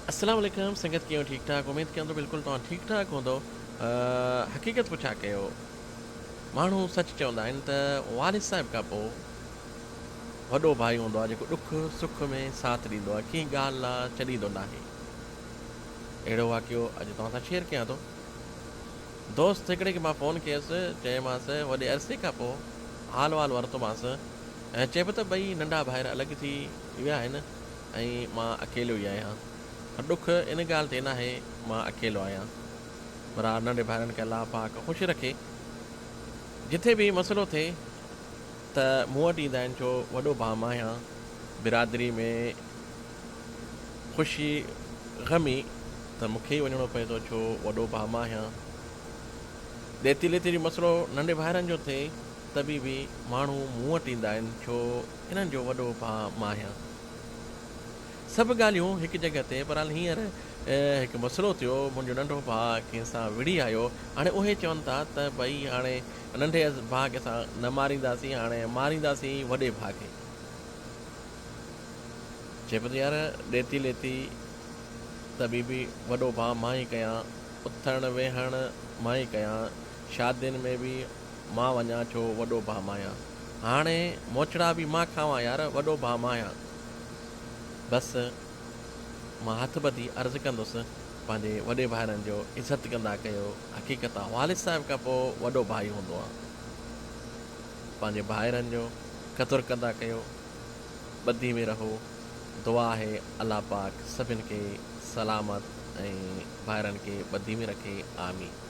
السلام عليڪم سنگت ڪيئن ٺيڪ ٺاڪ اميد ڪيان ٿو بلڪل توهان ٺيڪ ٺاڪ هوندو حقيقت پڇا ڪيو ماڻهو سچ چوندا آهن ته والد صاحب کان پوء وڏو ڀائي هوندو آهي جيڪو ڏک سک ۾ ساٿ ڏيندو آهي ڪنهن ڳالهه لا ڇڏيندو ناهي اهڙو واقعو اڄ توهان سان شيئر ڪيان ٿو دوست هڪڙي کي مان فون ڪيس چيمانس وڏي عرصي کان پوء حال وال ورتومانس ۽ چئي پيو ته ٻئي ننڍا ڀائر الڳ ٿي ويا آهن ۽ مان اڪيلو ئي آهيان. پر ڏک ان ڳالهه تي ناهي مان اڪيلو آهيان. برحال ننڍي ڀائرن کي الله پاڪ خوش رکي. جٿي به مسئلو ٿئي ته مون وٽ ايندا آهن ڇو وڏو ڀاء مان آهيان. برادري ۾ خوشي غمي ته مون کي ئي وڃڻو پئي ٿو ڇو وڏو ڀاء مان آهيان. ڏيتي ليتي جو مسئلو ننڍي ڀائرن جو ٿئي ته به ماڻهو مون وٽ ايندا آهن ڇو انهن جو وڏو ڀاء مان آهيان. سڀ ڳالهيون هڪ جڳهه تي، بهرحال هينئر هڪ مسئلو ٿيو، منهنجو ننڍو ڀاء ڪنهن سان وڙهي آيو، هاڻي اهي چون ٿا ته ڀئي هاڻي ننڍي ڀاء کي اسان نه مارينداسين، هاڻي مارينداسين وڏي ڀاء کي. چئي پيو ته يار ڏيتي ليتي ته بي بي وڏو ڀاء مان ئي ڪيان، اٿڻ ويهڻ مان ئي ڪيان، شادين ۾ به مان وڃان ڇو وڏو ڀاء مان آهيان. هاڻي موچڙا به مان کاوان يار وڏو ڀاء مان آهيان. بس مان هٿ ٻڌي عرض ڪندس پنهنجي وڏي ڀائرن جو عزت ڪندا ڪيو حقيقت آ والد صاحب کان پوء وڏو ڀاء ئي هوندو آ. پنهنجي ڀائرن جو قدر ڪندا ڪيو ٻڌي ۾ رهو دعا آهي الله پاڪ سڀن کي سلامت ۽ ڀائرن کي ٻڌي ۾ رکي آمين.